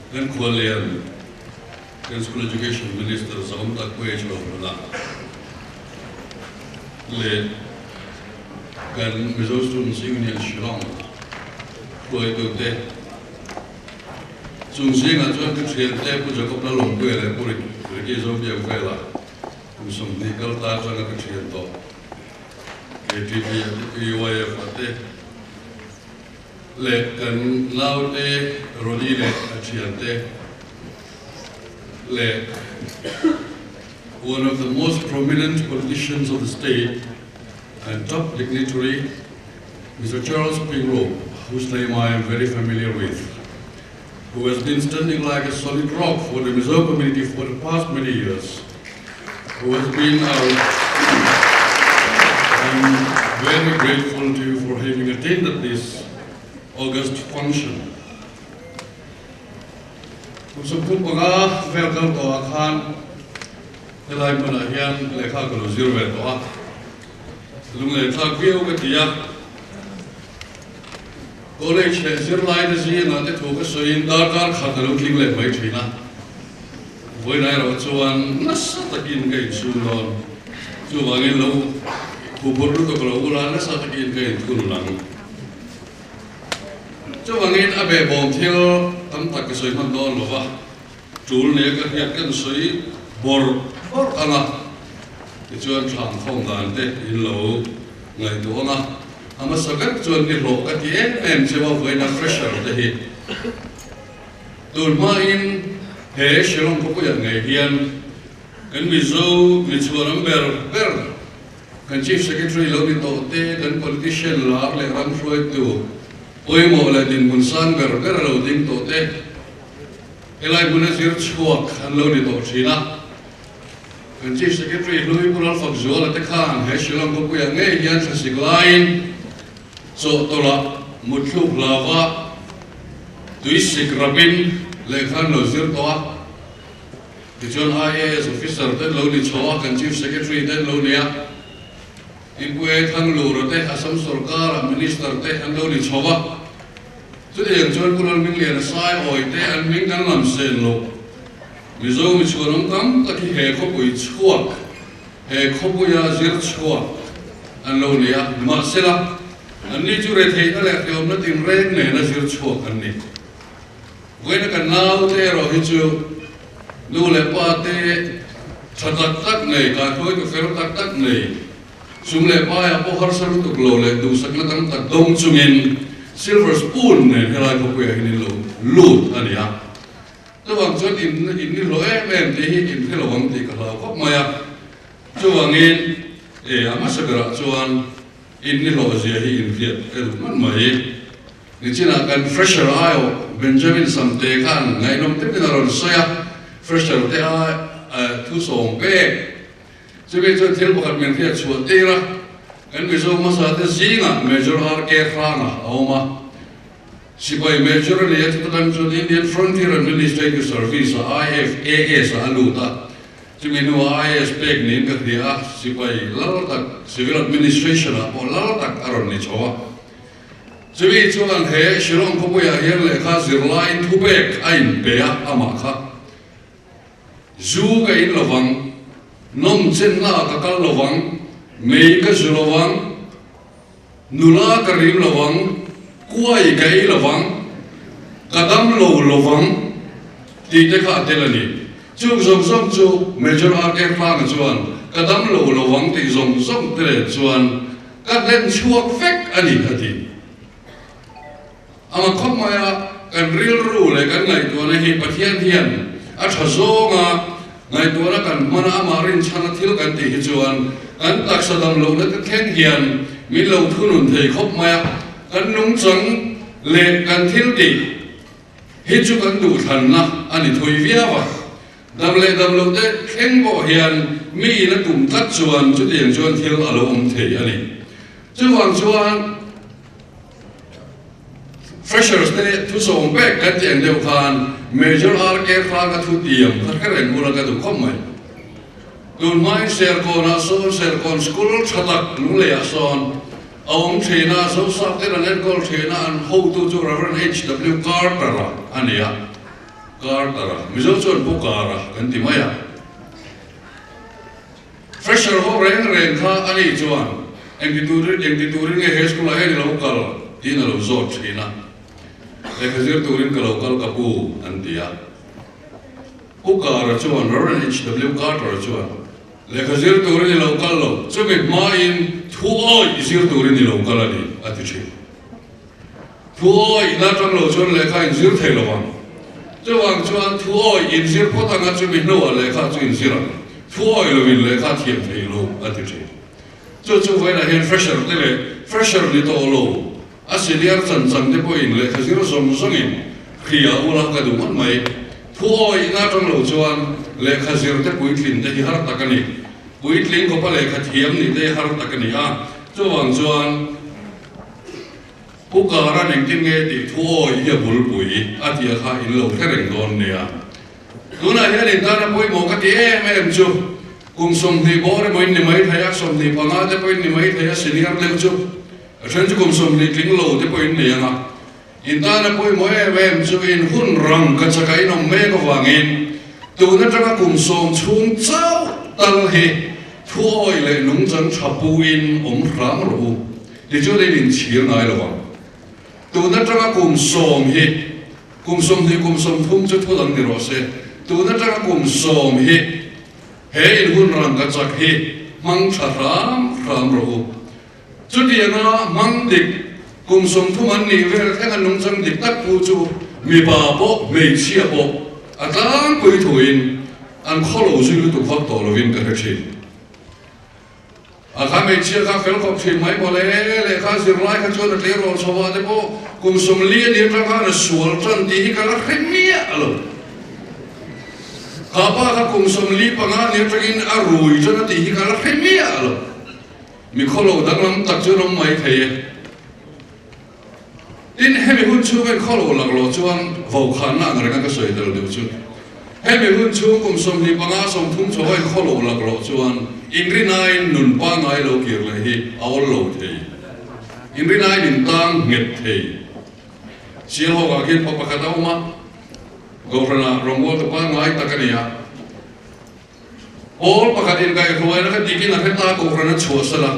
Kan khualian kan School Education Minister Zahawm Tak Pu H Rohluna leh kan Mizo Students Union Shillong hruaitute chung zingah chuan ka thiante Pu Jacob Lalawmpuia leh Pu Ricky Zobiakvela kum 20 kal ta atanga ka thian tawh KTP a te PYF a te leh kan naute Ronnie leh a thiante leh one of the most prominent politicians of the state and top dignitary Mr. Charles Pyngrope, whose name I am very familiar with, who has been standing like a solid rock for the Mizo community for the past many years, who has been our... I'm very grateful to you for having attended this august function. Kum 35 vel kal tawhah khan helai hmunah hian lehkha ka lo zir ve tawh a, lunglei thlak viau ka ti a. College leh zirlaite zingah te thu ka sawiin darkar khat a lo tling leh mai thin a, vawiin erawh chuan nasa takin ka insum dawn. Chuvangin lo huphurh lutuk lo ula nasa takin ka inthun lang. Chuvangin a behbawm thil tam tak ka sawi hman dawn lo va, tul nia ka hriat kan sawi bawrh bawrh ang a, tichuan thlam khawm dan te in lo ngaihtuah ang a, a hmasa ber chuan ni hlawh ka ti em em che va vawiina fresher te hi tun hmain he Shillong khawpuiah ngei hian kan Mizo michhuan an ber ber Kan Chief Secretary lo ni tawh te, kan politician lar leh ram hruaitu pawimawh leh dinhmun sang ber ber a lo ding tawh te, helai hmuna zir chhuak an lo ni tawh thin a. Kan Chief Secretary hlui Pu Lalfakzuala te khan he Shillong khawpuiah ngei hian thlasik laiin chawhtawlh-ah mutthluk hlauva tuisik rapin lehkha an lo zir tawh a. Tichuan IAS officer te an lo ni chho a, kan Chief Secretary te an lo ni a, Inpue Thanglura te, Assam sorkara Minister te an lo ni chho a. Chutiang chuan Pu Lalhmingliana Saiawi te an hming kan lam sen lo. Mizo mi chhuanawm tam tak hi he khawpui chhuak, he khawpuia zir chhuak an lo ni a, nimahsela anni chu retheihna leh hreawmna tinreng nena zir chhuak an ni. Vawiina kan naute erawh hi chu nu leh pa te tha tak tak nei, kaihruaitu fel tak tak nei, sum leh paiah pawh harsa lutuk lo leh duhsakna tam tak dawng chungin silver spoon nen helai khawpuiah hian in lo lut a ni a. Chuvang chuan in in ni hlawh em em tih hi in hre lo ang tih ka hlau khawp mai a. Chuvangin e a hmasa berah chuan in ni hlawh zia hi in hriat ka duh hman mai. Nichinah kan fresher aiawh Benjamin Samte khan ngaihnawm deuhin a rawn sawi a, fresher te a thu sawm pek. Chumi chuan thil pakhat min hriat chhuah tir a, kan Mizo hmasa te zingah Major RK Hranga a awm a, sipai Major a ni a, chuta tan chuan Indian Frontier Administrative Service a IFAS ah a lut a, chumi hnuah IAS pek niin ka hria a, sipai lal tak Civil Administration ah pawh lal tak a rawn ni chho a. Chumi chuan he Shillong khawpuiah hian lehkha zirlaiin thupek a inpe a, amah kha zu ka in lovang, nawm chenna ka kal lovang, mei ka zu lovang, nula ka rim lovang, kuai ka ei lovang, ka dam lo lovang tih te kha a tel a ni. Chung zawng zawng chu Major RK Hranga chuan ka dam lo lovang tih zawng zawng te leh chuan Ka hlen chhuak vek a ni a ti. Ama khawp maia kan rilru leh kan ngaihtuahna hi Pathian hian a tha zawnga ngaihtuahna kan hmana amah rinchhana thil kan tih hi chuan kan taksa dam lohna te thleng hian min lo thunun thei khawp maia kan nungchang leh kan thil tih hi chu kan duhthlanna a ni thui viau a. Dam leh dam loh te thleng pawh hian mi in a tum tlat chuan chutiang chuan thil a lo awm thei a ni. Chuvang chuan Freshers te thusawm pek kan tih ang deuh khan Major RK Hranga thu tiam kha hre reng bula ka duh khawp mai. Tun hmain Serkawnah sawn Serkawn School tha tak lungleiah sawn a awm thin a, Zosap ten an enkawl thin a, an hotu chu Rev. HW Carter-a a ni a. Carter-a, Mizo chuan Pu Kara kan ti mai a. Fresher ho reng reng kha a nih chuan engti turin engti turin nge he school ah hian i lo kal tiin a lo zawt thin a. Lehkha zir turin ka lo kal ka pu an ti a. Pu Kara chuan, Rev. HW Carter chuan, Lehkha zir turin i lo kal lo, chumi hmain thu awih zir turin i lo kal a ni a ti thin. Thu awih na tang lo chuan lehkha inzir thei lo ang. Chuvang chuan thu awih inzir phawt anga chumi hnuah lehkha chu inzir ang. Thu awih loin lehkha thiam thei lo a ti thin. Chu chu vawiinah hian fresher te leh fresher ni tawh lo a senior chan chan te pawhin lehkha zir zawng zawngin hria ula ka duh ngawt mai. Thu awih na tang lo chuan lehkha zir te puitlin te hi har tak a ni. Puitling khawpa lehkha thiam nih te hi har tak a ni a. Chuvang chuan. Pu Karan engtin nge tih thu awi hi a bulpui a tih a kha in lo hre reng dawn nia. Tunah hian in tana pawimawh ka ti em em chu kum 20 bawr emaw in ni mai thei a, 25 te pawh in ni mai thei a, senior deuh chu a then chu kum 20 tling lo te pawh in nei ang a. In tana pawimawh em em chu in hun rang ka chaka in awm mek avangin tun atanga kum 10 chhung chauh tal hi thu awi leh nungchang tha pu in awm hram rawh u. Tichuan in inchhir ngai lo ang. Tun atanga kum 10 hi, kum 20 kum 30 chu thu dang ni rawh se, tun atanga kum 10 hi he in hun rangka chak hi hmang tha hram hram rawh u. Chutianga hmang dik kum 30 an nih vel thleng a nungchang dik tak pu chu mipa pawh hmeichhia pawh a tlangpui thuin an khawlo zui lutuk vak tawh lovin ka hre thin. A kha hmeichhia kha fel khawp thin mai maw le, lehkha zirlai kha chuan a tleirawl chho ah te pawh kum 40 a nih atang khan a sual tan tih hi ka la hre miah lo. Kha pa kha kum 45 a nih atangin a rui tan a tih hi ka la hre miah lo. Mi khawlo danglam tak chu an awm mai thei e. Tin, hemi hun chhung en khawlo laklawh chuan vokhanna ang renga ka sawi tel deuh chu. Hemi hun chhung kum 25, 30 chho en khawlo laklawh chuan inrinain nun pangngai lo kir leh hi a awl lo thei. Inrinain in tang nghet thei. Sialhawkah khian pa pakhat a awm a, Kohhranah rawngbawltu pangngai tak a ni a. Pawl pakhat inkaihhruaina kha dikin a hre ta Kohhran a chhuahsan a.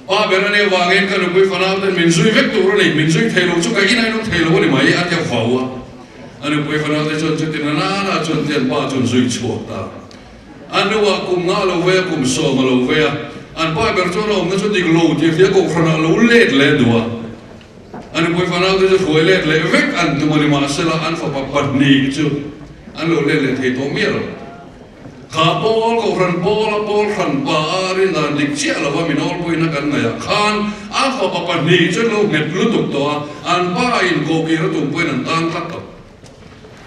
Pa ber a nih avangin ka nupui fanau ten min zui vek tur a ni, min zui thei lo chu ka inah in awm thei lo a ni mai a ti a vau a. A nupui fanau te chuan chutin a nana chuan tian pa chuan zui chhuak ta. A nuah kum nga a lo vei a, kum 10 a lo vei a. An pa ber chuan a awmna chu dik lo tih hria Kohhranah a lo let leh duh a. A nupui fanau te chu hruai let leh vek an tum a ni mahsela an fapa pahnih chu an lo let leh thei tawh miah lo. Kha pawl Kohhran pawla pawl hran pa a rin dan dik chiah lova min awlpuina kan ngaih ah khan a fapa pahnih chu an lo nghet lutuk tawh a, an pa in kohkir a tum pawhin an tan tlat tawh.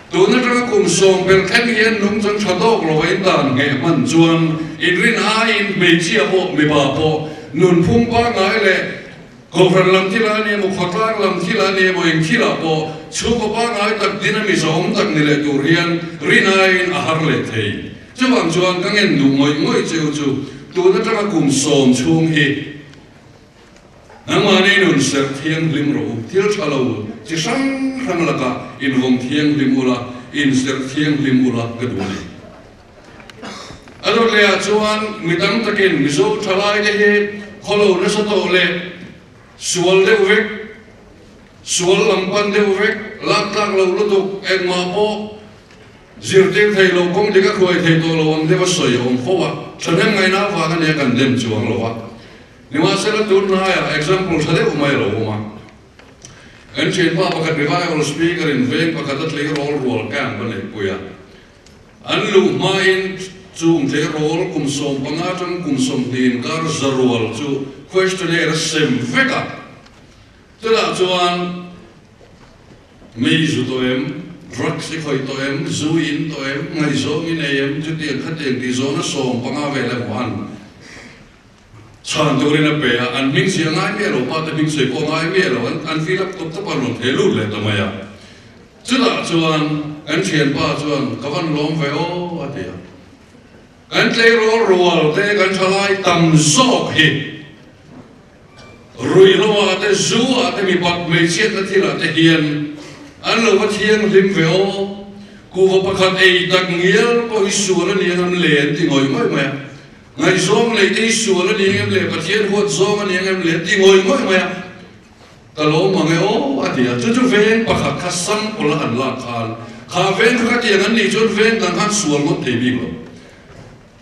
Tun atanga kum 10 pel thleng hian nungchang tha tawk lova in dan ngheh hman chuan inrin aiin hmeichhia pawh mipa pawh nunphung pangngai leh Kohhran lam thil a ni emaw, khawtlang lam thil a ni emaw, eng thilah pawh chhungkaw pangngai tak din a mizawm tak ni leh tur hian rinaiin a har leh thei. Chuvang chuan ka ngen duh ngawih ngawih cheu chu tun atanga kum 10 chhung hi nangmahni nun serh thianghlim rawh u, thil tha lo chi hrang hrang lakah invawng thianghlim ula, inserh thianghlim ula ka duh a ni. A dawt lehah chuan mi tam takin Mizo thalaite hi khawlo nasa tawh leh sual deuh vek, sual lam pan deuh vek, lak tlak lo lutuk, engmah pawh zirtir thei lo, kawng dik a hruai thei tawh lo ang deuh a sawi a awm fo a, thahnem ngaihna avang a nia kan dem chuang lo a. Nimahsela tunlaiah example tha deuh mai a lo awm a. Kan thianpa pakhat revival speaker in veng pakhat a tleirawl rual camp a neihpui a. An luh hmain chung tleirawl kum 15 atang kum 20 inkar zarual chu questionnaire a sem vek a. Chutah chuan mei zu tawh em, drugs i khawih tawh em, zu in tawh em, ngaihzawng i nei em, chutiang khatiang tih zawhna 15 vel emaw an chhan turin a pe a, an hming ziah ngai miah lo, pa te hming sawi pawh ngai miah lo, an fill up tawp tawp a, an rawn thei lut leh ta mai a. Chutah chuan kan thianpa chuan ka van lawm ve aw a ti a. Kan tleirawl rual te kan thalai tam zawk hi ruihloah te zu ah te mipat hmeichhiatna thilah te hian an lo va thianghlim ve aw. Kuhva pakhat ei tak ngial pawh hi sual a ni ang em le an ti ngawih ngawih mai a. Ngaihzawng lei te hi sual a ni ang em le, Pathian huat zawng a ni ang em le an ti ngawih ngawih mai a. Ka lo mang e aw a ti a, chu chu veng pakhat kha sample a han lak khan kha veng kha ka tiang an nih chuan veng dang khan sual ngawt thei bik lo.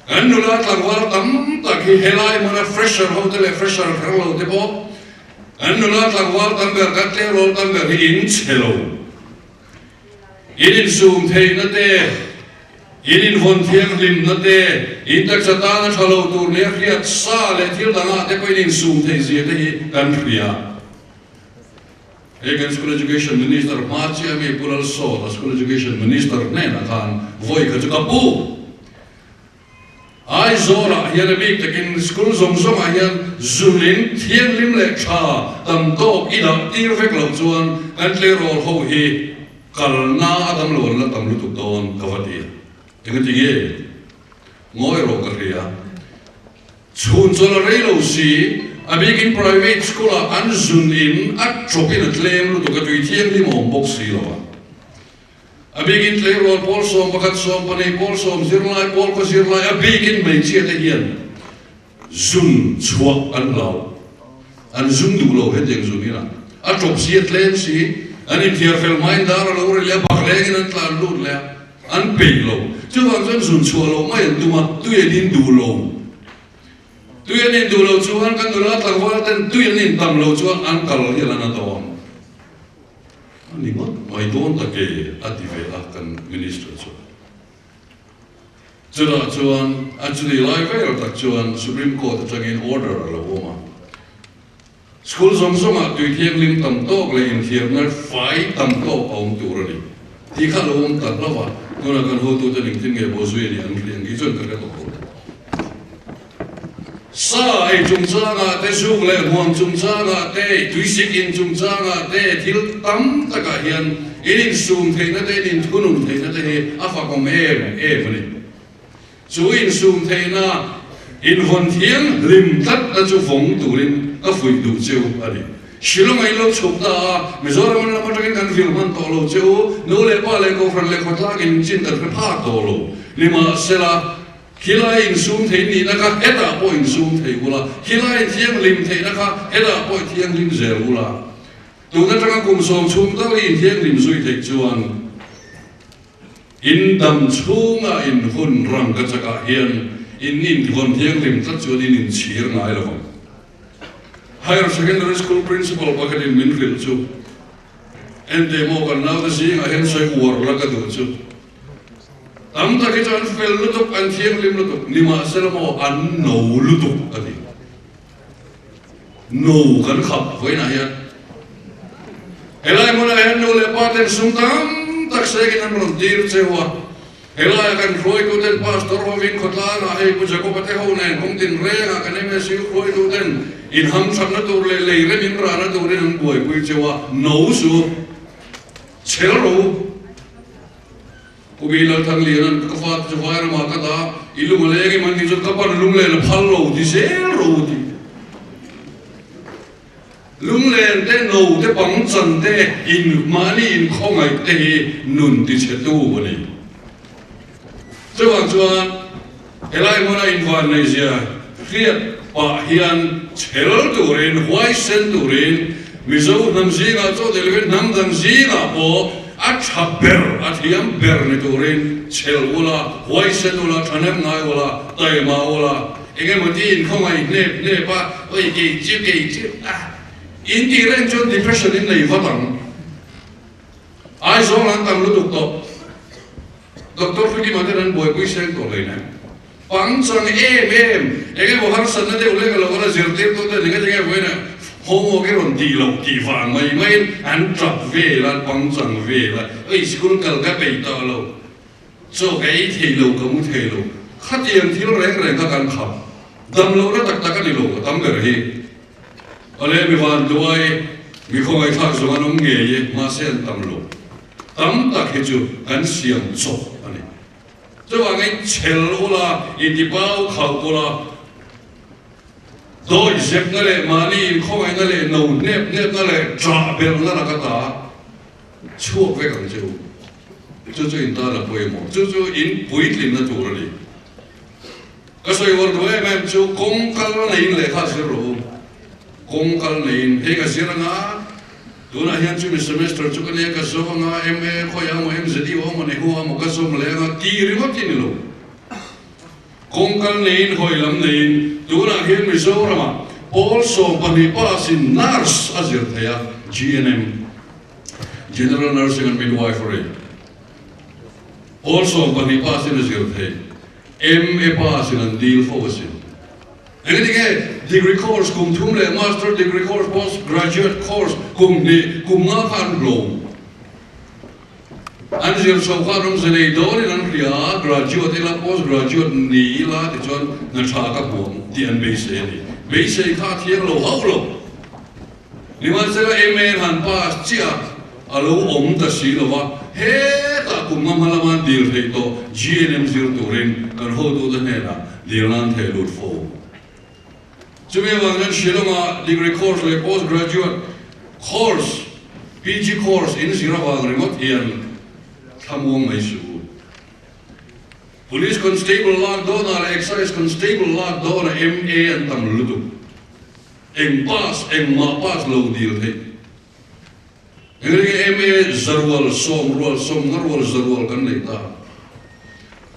Kan nula tlangval tam tak hi helai hmuna fresher ho te leh fresher kher lo te pawh kan nula tlangval tam ber kan tleirawl tam ber hi in chhe lo. In insum theihna te, in invawn thianghlimna te, in taksa tana tha lo tur nia hriat sa leh thil dangah te pawh in insum theih zia te hi kan hria. Hei kan School Education Minister hma chiah mi Pu Lalsawta School Education Minister hnenah khan vawi kha chu ka pu. Aizawlah hian a bik takin school zawng zawngah hian zulin thianghlim leh tha tam tawk i dah tir vek loh chuan kan tleirawl ho hi kalna a dam lo an la tam lutuk dawn ka va ti a. Engati nge? Ngawi rawh ka hria. Chhun chuan a rei lo si, a bikin private school ah an zun in a chawp in a tlem lutuk a tui thianghlim a awm bawk si lo a. A bikin tleirawl pawl 11 12 pawl sawm zirlai pawl khaw zirlai a bikin hmeichhia te hian zun chhuah an hlau. An zung duh lo hetiang zun ina a tawp si a tlem si an inthiar fel hmain dar a lo ri leh a bak lengin an tlan lut leh a an peih lo. Chuvang chuan zun chhuah loh mai an tum a tui an in duh lo. Tui an in duh lo chuan kan nula tlangval ten tui an in tam lo chuan an kal hian an a dawn. A ni ngawt mai dawn tak e, a ti ve a kan Minister chuan. Chutah chuan a chuni lai vel tak chuan Supreme Court atangin order a lo awm a. School zawng zawngah tui thianghlim tam tawk leh inthiarna fai tam tawk a awm tur a ni tih kha a lo awm tak lo va, tunah kan hotute engtin nge bawhzui a nih an hria ang tih chuan ka hre tawh lo. Sa ei chungchangah te, zuk leh hmuam chungchangah te, tuisik in chungchangah te, thil tam takah hian in insum theihna te, in inthunun theihna te hi a fakawm em em a ni. Chu insum theihna invawn thianghlim tlatna chu vawng turin ka fuih duh cheu a ni. Shillong a in lo chhuk ta a, Mizoram lam atangin kan vil hman tawh lo che u, nu leh pa leh kohhran leh khawtlakin chin kan hre phak tawh lo. Nimahsela, Khilai insum thei nihna kha hetah pawh insum thei ula, khilai inthianghlim theihna kha hetah pawh inthianghlim zel ula. Tun atanga kum sawm chhung tal i inthianghlim zui theih chuan in dam chhunga in hun rang ka chakah hian in invawn thianghlim tlat chuan in inchhir ngai lo vang. Higher Secondary School Principal pakhatin min hrilh chu, Enteh maw kan naute zingah hian sawi uar la ka duh chu. Tam tak hi chu an fel lutuk, an thianghlim lutuk, nimahsela maw an no lutuk a ti. No kan khap vawiinah hian helai hmunah hian nu leh pa ten sum tam tak sengin an rawn tir cheu a, helaiah kan hruaitu ten Pastor hovin khawtlangah hei Pu Jacob-a te ho nen kawng tinrengah kan MSU hruaitu ten inhamthatna tur leh lei rem inrahna turin an buaipui cheu a, no su chhel ro. Pu Bilal Thanglianan ka fate chu vai ramah ka dah, i lung a leng em an tih chuan ka pan lunglen a phal lo ti zel ro a ti. Lunglen te, no te, pangchan te, in mahni inkhawngaih te hi nun tichhe tu a ni. Chuvang chuan helai hmuna invan neihzia hriat pah hian chhel turin, huaisen turin Mizo hnam zingah chaw tel lovin hnam dang zingah pawh a tha ber, a thiam ber ni turin chhel ula, huaisen ula, thahnem ngai ula, taima ula, eng emaw tiin khawngaih hnep hnep a, oi kei chu kei chu a in tih reng chuan depression in nei vat ang. Aizawl an tam lutuk tawh. Doctor Hruikima ten an buaipui seng tawh hlei nen. Pangchang em em, eng emaw harsatna deuh lek a lo kal a zirtirtu ten eng enge vawiin ah homework i rawn tih loh tih vang mai maiin an tap vel a, an pangchang vel a, oi school kal ka peih tawh lo, chaw ka ei thei lo, ka mu thei lo, khatiang thil reng reng kha kan khap dam lohna tak tak a ni lo ka tam ber hi. Awle mi vanduai, mi khawngaihthlak zawng an awm ngei e, mahse an tam lo. Tam tak hi chu kan siam chawp a ni. Chuvangin chhel ula, intibau khauh ula, dawi zepna leh mahni inkhawngaihna leh no hnep hnepna leh ṭah belhna laka ta chhuak vek ang che u. Chu chu in tan a pawimawh. Chu chu in puitlinna tur a ni. Ka sawi uar duh em em chu kawng kal neiin lehkha a zir lo. Kawng kal neiin hei ka zir anga, tunah hian chumi semester chu ka nia ka zo anga, MA khawiah emaw MZU emaw Nehu emaw ka zawm leh anga tih ringawt hi ni lo. Kawng kal neiin hawi lam neiin tunah hian Mizoramah pawl 12 pass in nurse a zir thei a, GNM, General Nursing and Midwifery. Pawl 12 pass in a zir thei, MA pass in an dil fo asin. Engati nge degree course kum thum leh master degree course, post graduate course kum hnih, kum nga kha an hlo. An zir chho khan awmze nei dawnin an hria a, graduate ila, post graduate ni ila tichuan hna tha ka hmu ang tih an beisei a ni. Beisei kha a thiang lo hauh lo. Nimahsela MA han pass chiah a lo awm ta si lo va, hetah kum nga hma lama an dil theih tawh GNM zir turin kan hotute hnenah dil nan theh lut fo. Chumi avang chuan Shillong-ah degree course leh post graduate course, PG course, in zir avang ringawt hian thlamuang mai suh u. Police constable lak dawnah leh excise constable lak dawnah MA an tam lutuk. Eng pass, engmah pass lo dil theih. Engringe MA zarual, sawmrual, sawmngarual, zarual kan nei ta.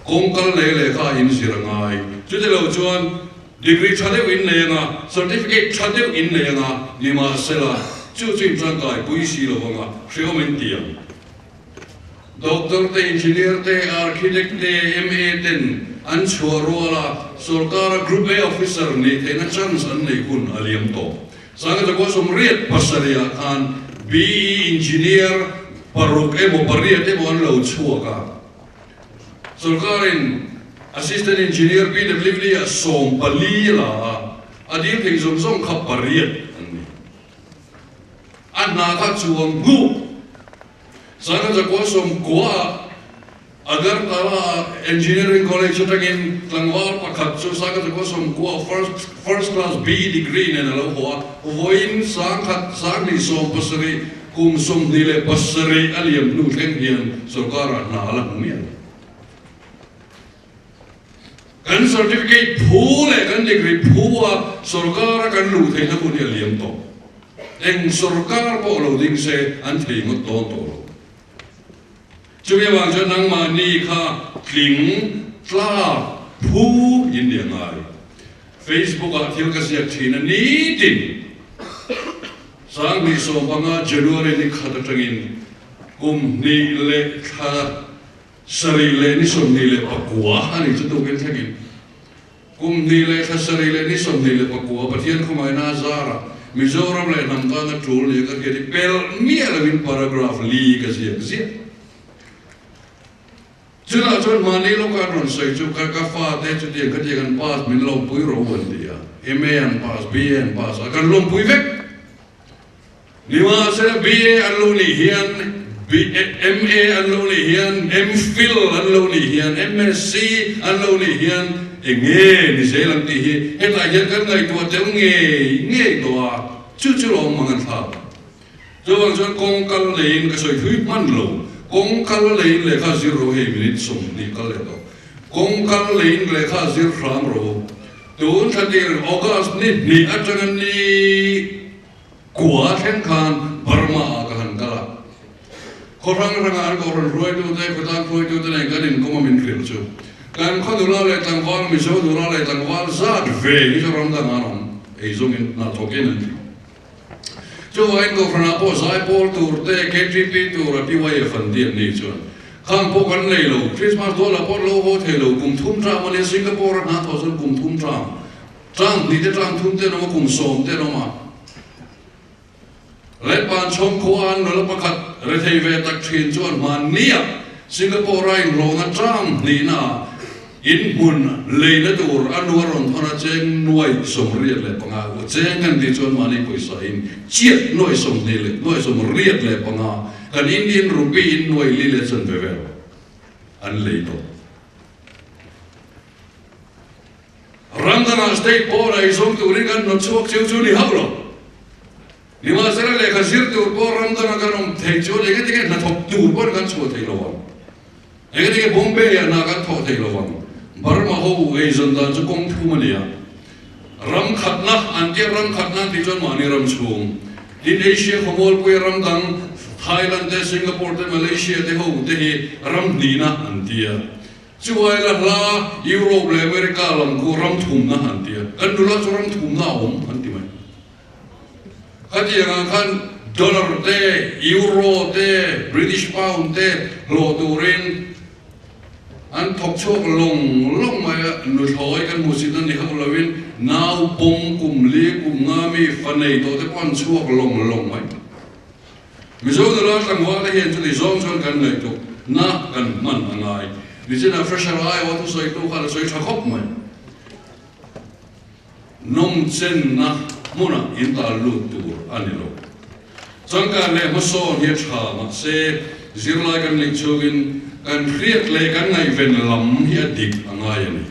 Kawng kal leh lehkha in zir a ngai. Chuti lo chuan degree tha deuh in nei anga, certificate tha deuh in nei anga, nimahsela chu chu in tangkai pui si lo anga hreawm in ti ang. Doctor te, Engineer te, Architect te, MA ten an chhuah rual a, sorkara Group A officer nih theihna chance an neih hun a liam tawh. Sangha 97 ah khan BE Engineer paruk emaw pariat emaw an lo chhuak a, sorkarin Assistant Engineer PWD ah 14 a la a, a dil thei zawng zawng kha pariat an ni. A hna kha chuang hnuh. 1990 Agartala Engineering College atangin tlangval pakhat chu 1990 first first class BE degree nen a lo haw a, vawiin 1970 kum 27 a liam hnu thleng hian sorkarah hna a la hmu miah lo. Kan certificate phu leh kan degree phu a sorkara kan luh theihna hun hi a liam tawh. Eng sorkar pawh lo ding se an thei ngawt dawn tawh lo. Chumi avang chuan nangmahni kha tling, tlak, phu in ni a ngai. Facebook ah thil ka ziak thin a nitin 2015 January ni khat atangin kum hnih leh thla Sarih leh ni 29 a nih chu tukin thlengin kum hnih leh thla sarih leh ni 29 Pathian khawngaihna a zarah Mizoram leh hnam tana tul nia ka hriat hi pelh miah loin paragraph li ka ziak ziah. Chutah chuan mahni lawka an rawn sawi chu ka ka fate chutiang khatiang an pass min lawmpui ro an ti a, MA an pass, BA an pass a, kan lawmpui vek. Nimahsela BA an lo nih hian, MA an lo nih hian, MPhil an lo nih hian, MSc an lo nih hian eng nge ni zel ang tih hi hetah hian kan ngaihtuah tel ngei ngei tawh a, chu chu lawm mang an thlak. Chuvang chuan kawng kal leiin ka sawi thui hman lo, kawng kal leiin lehkha zir ro hei minute 20 kal leh tawh, kawng kal leiin lehkha zir hram ro, tun thla tir August ni hnih atanga ni Kua thleng khan Burma ah ka han kal a, khaw hrang hrangah an kohhran hruaitute, khawtlang hruaitute nen kan inkawm a min hrilh chu kan khaw nula leh tlangval, Mizo nula leh tlangval zat ve hi chu ram dangah an awm, eizawngin hnathawkin an ti. Chuvangin kohhranah pawh zaipawl tur te, KTP tur a PYF an ti an ni chuan khang pawh kan nei lo, Christmas dawlah pawh an lo haw thei lo, kum thum tang a nia Singapore a hna thawh chuan kum thum tang. Tlang hnih te tlang thum te an awm a, kum sawm te an awm a. Letpan chhawng khua an nula pakhat rethei ve tak thin chuan hmanniah Singapore a inhlawhna tlang hnihna in hmun leina tur a nu a rawn thawn a, cheng nuai 85 u cheng kan tih chuan mahni pawisa in chiat nuai 20 leh nuai 85 kan Indian rupee in nuai li leh chanve vel an lei tawh. Ram dangah state pawh la izawm turin kan hnawt chhuak cheu chu ni hauh lo. Nimahsela lehkha zir tur pawh ram danga kan awm thei chuan engati nge hnathawk tur pawn kan chhuah thei lo ang. Engati nge Bombay ah hna kan thawh thei lovang? Burma ho eizawn dan chu kawng thum a ni a. Ram khatna an tia ram khatna an tih chuan mahni ram chhung. Tin Asia khawmualpuia ram dang Thailand te, Singapore te, Malaysia te ho te hi ram hnihna an tia. Chu aila hla Europe leh America lam khu ram thumna an tia. Kan nula chu ram thumna a awm an ti mai. Khatiangah khan dollar te, euro te, British pound te hlawh turin an thawk chhuak lawng lawng mai a, nuthlawi kan hmuhsit a ni hauh loin nau pawm kum li kum nga mi fa nei tawh te pawh an chhuak lawng lawng mai. Mizo nula tlangval te hian chuti zawng chuan kan ngaihtuah na kan hman a ngai. Nichinah fresher aiawh thusawi tu khan a sawi tha khawp mai. Nawmchenna hmunah in tal lut tur a ni lo. Changkan leh hmasawn hi a tha mahse zirlai kan neih chhungin kan hriat leh kan ngaihven lam hi a dik a ngai a ni.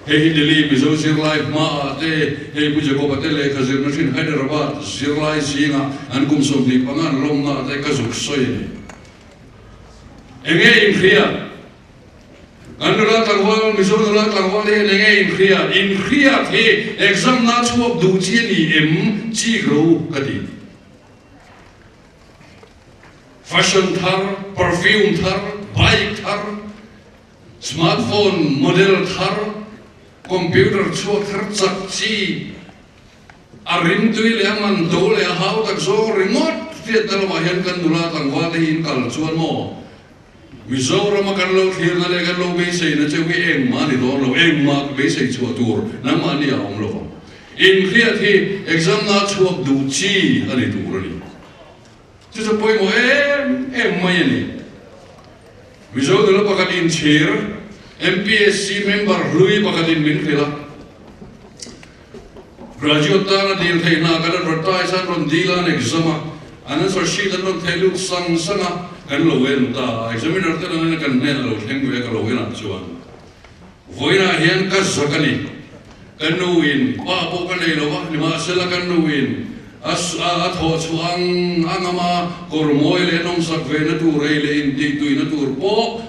Hei hi Delhi Mizo zirlai hmaah te, hei Pu Jacob-a te lehkha zirna thin Hyderabad zirlai zingah an kum 25 an lawmnaah te ka zuk sawi a ni. Enge inhriat? Kan nula tlangval, Mizo nula tlangval hian enge inhriat? Inhriat hi exam na chhuak duh chi a ni em? Chik ro ka ti. Fashion thar, perfume thar, bike thar, smartphone model thar, computer chhuak thar chak chi, a rimtui leh a man do leh a hau tak zawng ringawt hriatna lamah hian kan nula tlangval te hi in kal chuan maw? Mizorama kan lo thlirna leh kan lo beiseina cheu hi engmah a ni dawn lo, engmah ka beisei chhuah tur nangmahni a awm lo vang. Inhriat hi exam na chhuak duh chi a ni tur a ni. Chu chu pawimawh em em mai a ni. Mizo nula pakhat inchhir, MPSC member hlui pakhatin min hrilh a. Graduate tana dil theih hna kan advertise a, an rawn dil a, an exam a, an answer sheet an rawn theh lut sang sang a, kan lo en ta a, examiner ten an en a, kan hnen a lo thleng ve a, ka lo en ah chuan vawiinah hian ka zak a ni, ka nu in pa pawh ka nei lo va, nimahsela ka nu in a a thawh chhuah ang a ngam a, kawr mawi leh nawmsak ve na tur ei leh intih tui na tur pawh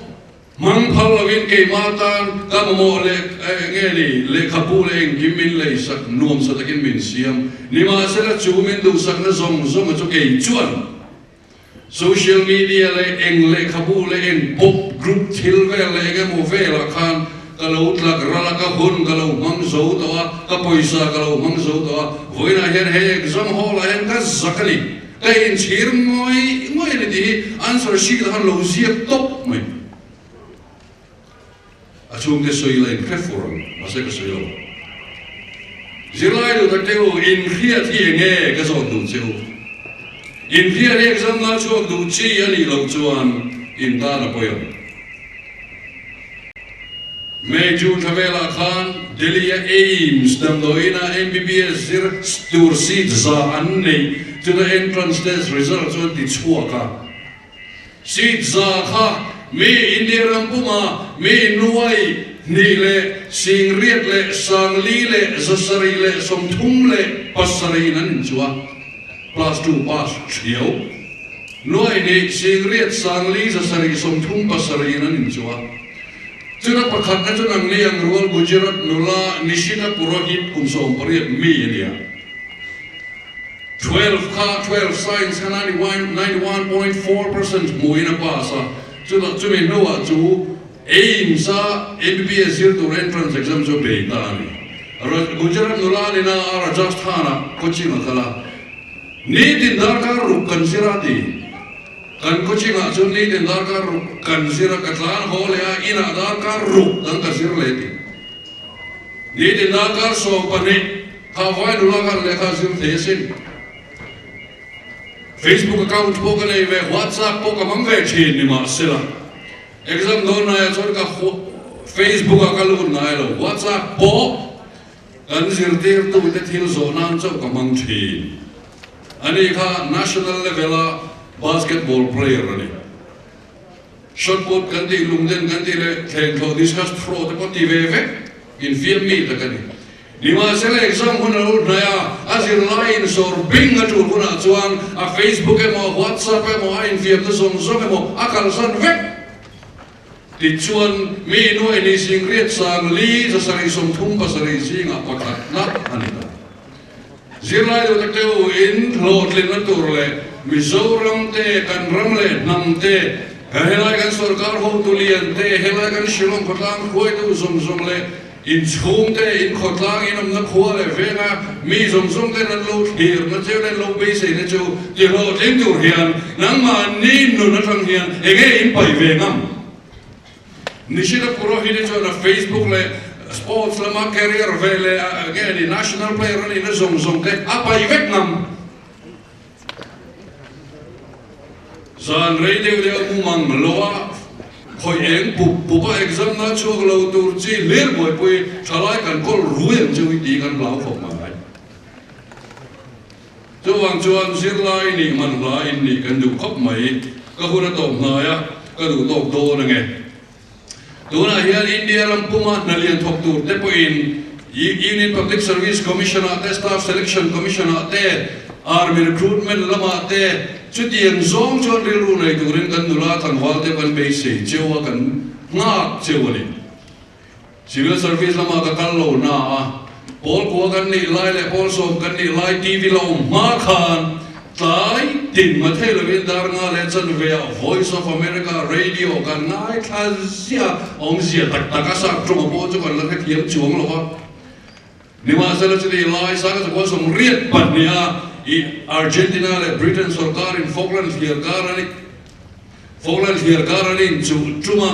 Hmang phal lovin keimah tan ka mamawh leh nge ni, lehkhabu leh engkim min leisak nuamsa takin min siam. Nimahsela chu min duhsakna zawng zawnga chu kei chuan social media leh eng lehkhabu leh eng pop group thil vel leh eng emaw velah khan ka lo tlak ral a, ka hun ka lo hmang zo tawh a, ka pawisa ka lo hmang zo tawh a, vawiinah hian he exam hall ah hian ka zak a ni. Ka inchhir ngawih ngawih a ni tih hi answer sheet ah khan lo ziak tawp mai. A chhungte sawi la inhre fur ang, mahse ka sawi lo. Zirlai duh tak te u, inhriat hi eng nge ka zawt duh che u? Inhriat hi exam na chhuak duh chi a nih loh chuan in tan a pawi ang. May June thla velah khan Delhi-a AIIMS damdawiina MBBS zir tur seat za an neih chuna entrance test result chu an ti chhuak a. Seat za kha mi India ram puma mi nuai hnih leh sing riat leh sang li leh zasarih leh 37 in an inchuh a, plus two pass thiau. Nuai hnih sing riat sang li zasarih 37 in an inchuh a. Chuna pakhatna chu nangni ang rual Gujarat nula Nishita Purohit kum 18 mi a ni a. 12 kha 12 science kha 91.4% hmuhin a pass a, chutah chumi hnuah chu AIIMS a MBBS zir tur entrance exam chu bei ta a ni. Gujarat nula a nina a Rajasthan ah coaching a kal a. Nitin darkar ruk kan zir a ti. Kan coaching ah chuan nitin darkar ruk kan zir a, ka tlan haw leh a, inah darkar ruk dang ka zir leh ti. Nitin darkar 12 kha vai nula khan lehkha a zir thei asin. Facebook account pawh ka nei ve, WhatsApp pawh ka hmang ve thin ni mahsela exam dawn laiah chuan ka Facebook ah ka lut ngai lo, WhatsApp pawh Kan zirtirtute thil zawh nan chauh ka hmang thin. Ani kha national level a basketball player a ni. Shot put kan tih, lungden kan tih leh thlengthlawh discus throw te pawh ti ve vek infiam mi tak a ni. Nimahsela exam hun a lo hnai a, a zirlai insawr bing a tul hunah chuan a Facebook emaw, WhatsApp emaw, a infiamna zawng zawng emaw a kalsan vek. Tichuan, mi nuai ni singriat sang li 737 zingah pakhatna a ni ta. Zirlai duh tak deuh in hlawhtlinna tur leh Mizoram te, kan ram leh hnam te, helai kan sorkar hotu lian te, helai kan Shillong khawtlang hruaitu zawng zawng leh inchhung te, inkhawtlang inawmna khua leh venga mi zawng zawng ten an lo thlirna cheu leh an lo beiseina cheu ti hlawhtling tur hian nangmahni nun atang hian enge in paih ve ngam? Nishida Purohit-i chuan a Facebook leh sports lama career ve leh nge ni national player a nihna zawng zawng te a paih vek ngam. Zan rei deuh deuh a mu mang lo a, khawih eng pup pup a exam na chhuak lo tur chi hlir buaipui thalai kan kawl rui ang cheu hi tih kan hlau khawp mai. Chuvang chuan zirlai nih hman hla in nih kan duh khawp mai. Ka hun a tawp hnai a, ka duh tawk dawn ange. Tunah hian India ram puma hna lian thawk tur te pawhin Union Public Service Commission ah te, Staff Selection Commission ah te, Army Recruitment lamah te chutiang zawng chuan rilru nei turin kan nula tlangval te kan beisei cheu a, kan nghak cheu a ni. Civil Service lamah ka kal lo na a, pawl kua kan nih lai leh pawl sawm kan nih lai TV la awm hma khan tlai tin ma thei lovin dar nga leh chanve ah Voice of America radio kan ngaithla ziah awmzia tak tak a sak tawng pawh chu kan la hrethiam chuang lo va. Nimahsela chutih lai sanga chakua 82 a i Argentina leh Britain sorkarin Falkland thliar kar an Falkland thliar kar an inchuh tum a,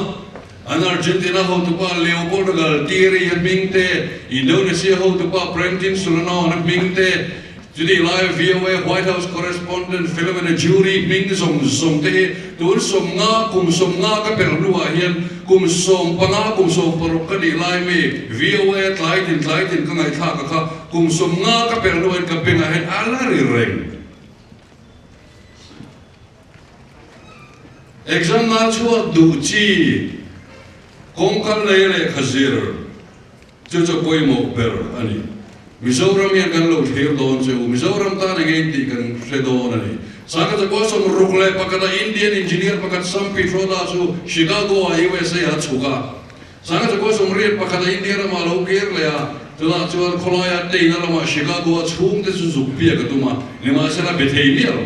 an Argentina hotupa Leopoldo Galtieri a hming te, Indonesia hotupa Prentin Sulanoan a hming te, Chutih lai VOA White House correspondent Philomena Jury hming zawng zawng te hi tun 50 kum 50 ka pelh hnuah hian kum 15 kum 16 ka nih lai mi VOA tlai tin tlai tin ka ngaihthlak a kha kum 50 ka pelh hnuah hian ka bengah hian a la ri reng. Exam na chhuak duh chi kawngkal lei lehkha zir. Chu chu pawimawh ber a ni. Mizoram hian kan lo thlir dawn che u. Mizoram tan eng eng tih kan hre dawn a ni. Sangha chakua 61 a Indian engineer pakhat Sam Pitroda chu Chicago ah USA ah a chhuk a. Sangha chakua 81 a India ramah a lo kir leh a. Tunah chuan khawlaia teina lamah Chicago a chhungte chu zuk biak a tum a. Nimahsela be thei miah lo.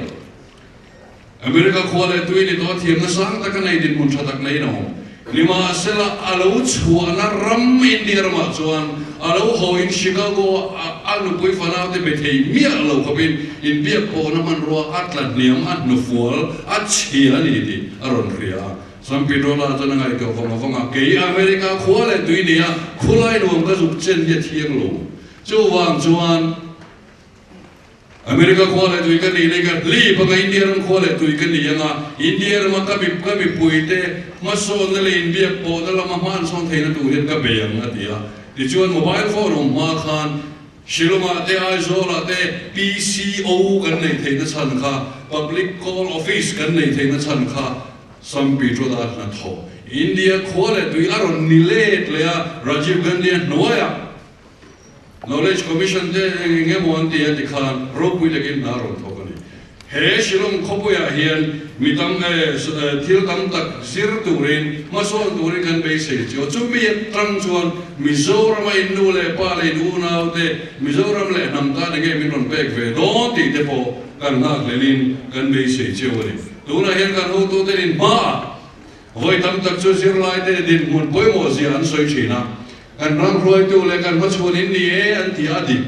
America khua leh tui ni tawh thiamna sang taka nei dinhmun tha tak neiin a awm. Nimahsela, a lo chhuahna ram India ramah chuan a lo hawiin Chicago a a nupui fanaute be thei miah lo khawpin inbiak pawhna hmanrua a tla hniam a hnufual a chhia a ni tih a rawn hria a. San Pedro-la chuan a ngaihtuah vang vang a, Kei America khua leh tui nia khulai nuam ka zuk chen hi a thiang lo. Chuvang chuan. America khua leh tui ka nih lei ka hlip anga India ram khua leh tui ka ni anga India rama ka mi ka mipuite hmasawnna leh inbiak pawhna lama hma an sawn theihna tur hian ka bei ang a ti a. Tichuan mobile phone awm hma khan Shillong-ah te Aizawl-ah te PCO kan neih theihna chhan kha Public Call Office kan neih theihna chhan kha Sam Pitroda hnathawh India khua leh tui a rawn ni let leh a Rajiv Gandhi-a hnuaiah Knowledge Commission te eng eng emaw an ti a ti khan ropui takin hna rawn thawk a ni. He Shillong khawpuiah hian mi tam thil tam tak zir turin hmasawn turin kan beisei chu a. Chumi atang chuan Mizorama in nu leh pa leh in unau te Mizoram leh hnam tan enge min rawn pek ve dawn tih te pawh kan nghak hlelin kan beisei cheu a ni. Tunah hian kan hotuten in hmaah Vawi tam tak chu zirlaite dinhmun pawimawh zia an sawi thin a, kan ram hruaitu leh kan hmachhuan in ni e an ti a dik.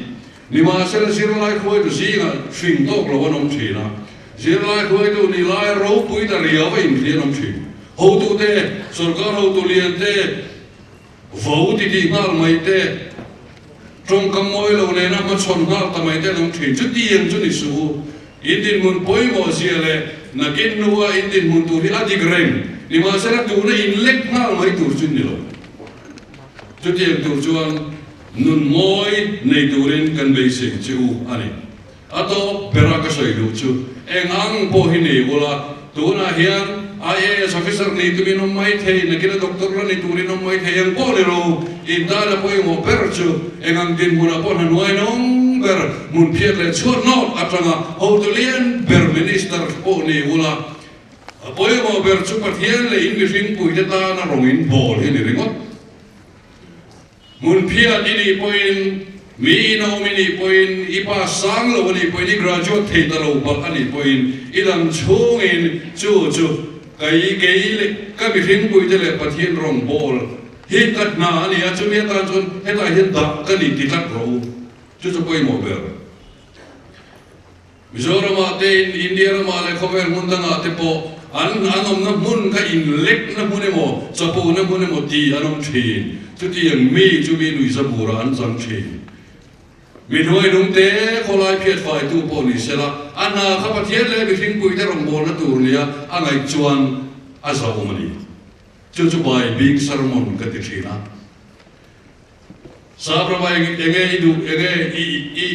Nimahsela zirlai hruaitu zingah hring tawk lo an awm thin a, zirlai hruaitu nih laia ropui ta riau a inhli an awm thin. Hotute, sorkar hotu lian te, vo ti tih nghal mai te, tawngkam mawi lo nena hmachhawn nghal ta mai te an awm thin. Chutiang chu ni suh u. In dinhmun pawimawh zia leh nakin hnua in dinhmun tur hi a dik reng. Nimahsela tuna in lek nghal mai tur chu ni lo. Chutiang tur chuan nun mawi nei turin kan beisei che u a ni. A tawp bera ka sawi duh chu eng ang pawh hi nei ula, tunah hian IAS officer ni tumin awm mai thei, nakina doctor la ni turin awm mai thei ang pawh ni lo, in tana pawimawh ber chu eng ang dinhmunah pawh hna hnuai nawng ber hmun phiat leh chhuat nawt atanga hotu lian ber minister pawh ni ula. A pawimawh ber chu Pathian leh in mihring puite tana rawng in bawl hi a ni ringawt. Hmun phiat i nih pawhin, mi in a awm i nih pawhin, i pa sang lo a nih pawhin, i graduate thei ta lo palh a nih pawhin, i dam chhungin chu chu kei kei leh ka mihring puite leh Pathian rawng bawl hi ka hna a ni a, chumi atan chuan hetah hian dah ka ni ti tlat rawh u. Chu chu pawimawh ber. Mizoramah te in India ramah leh khawvel hmun dangah te pawh an an awmna hmun kha inlekna hmun emaw, chapona hmun emaw ti an awm thin. Chutiang mi chu mi nuihza burah an chang thin. Mi hnuaihnung te khawlai phiat faitu pawh ni sela, a hna kha Pathian leh mihringpuite rawngbawlna tur nia a ngaih chuan a zauhawm a ni. Chu chu by being sermon ka ti thin a. Sabrama eng enge i duh enge i i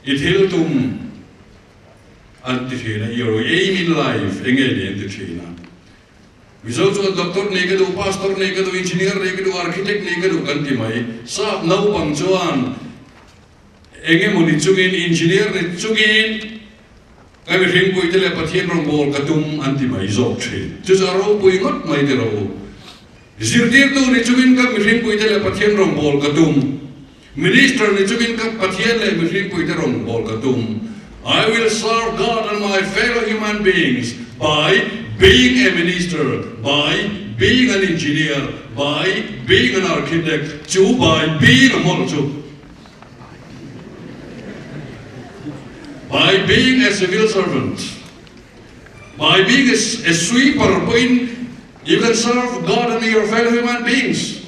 i thil tum an ti thin a, your aim in life enge ni an ti thin a. Mizo chuan doctor nih ka duh, pastor nih ka duh, engineer nih ka duh, architect nih ka duh kan ti mai. Sap naupang chuan enge maw ni chungin engineer ni chungin ka mihringpuite leh Pathian rawngbâwl ka tum an ti mai zawk thin. Chu chu a ropui ngawt mai ti rawh u. Zirtirtu ni chungin ka mihringpuite leh Pathian rawngbâwl ka tum. Minister ni chungin ka Pathian leh mihringpuite rawngbâwl ka tum. I will serve God and my fellow human beings by being a minister, by being an engineer, by being an architect, chu by being a mawlh chu. By being a civil servant, by being a sweeper pawhin you can serve God and your fellow human beings.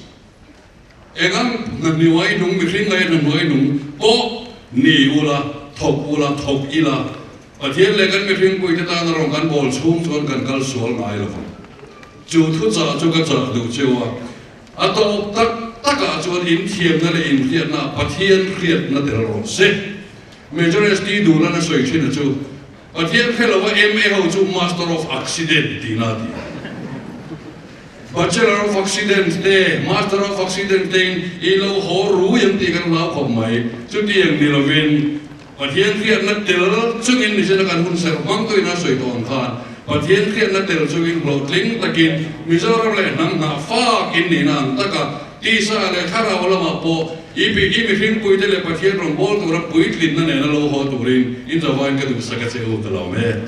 Engang hna hnuai nung mihring ngai hna hnuai nung pawh ni ula, thawk ula, thawk ila, Pathian leh kan mihring puite tana rawn kan bawl chhung chuan kan kal sual ngai lo vang. Chu thuchah chu ka chah duh cheu a. A tawp tak takah chuan inthiamna leh inhriatna Pathian hriatna tel rawh se. Major ST Dulan a sawi thin a chu, Pathian hre lova MA ho chu Master of Accident tihna a ti a. Bachelor of Accident te, Master of Accident tein i lo haw rui ang tih kan hlau khawp mai. Chutiang ni lovin Pathian hriatna tel chungin Mizena kan hun serh hmang tuin a sawi tawh ang khan Pathian hriatna tel chungin hlawhtling takin Mizoram leh hnam hnah fak in nihna ang taka tisa leh thlarau lamah pawh i i mihringpuite leh Pathian rawngbâwl tura puitlinna nena lo haw turin in zavain ka duhsak a che u ka lawm e.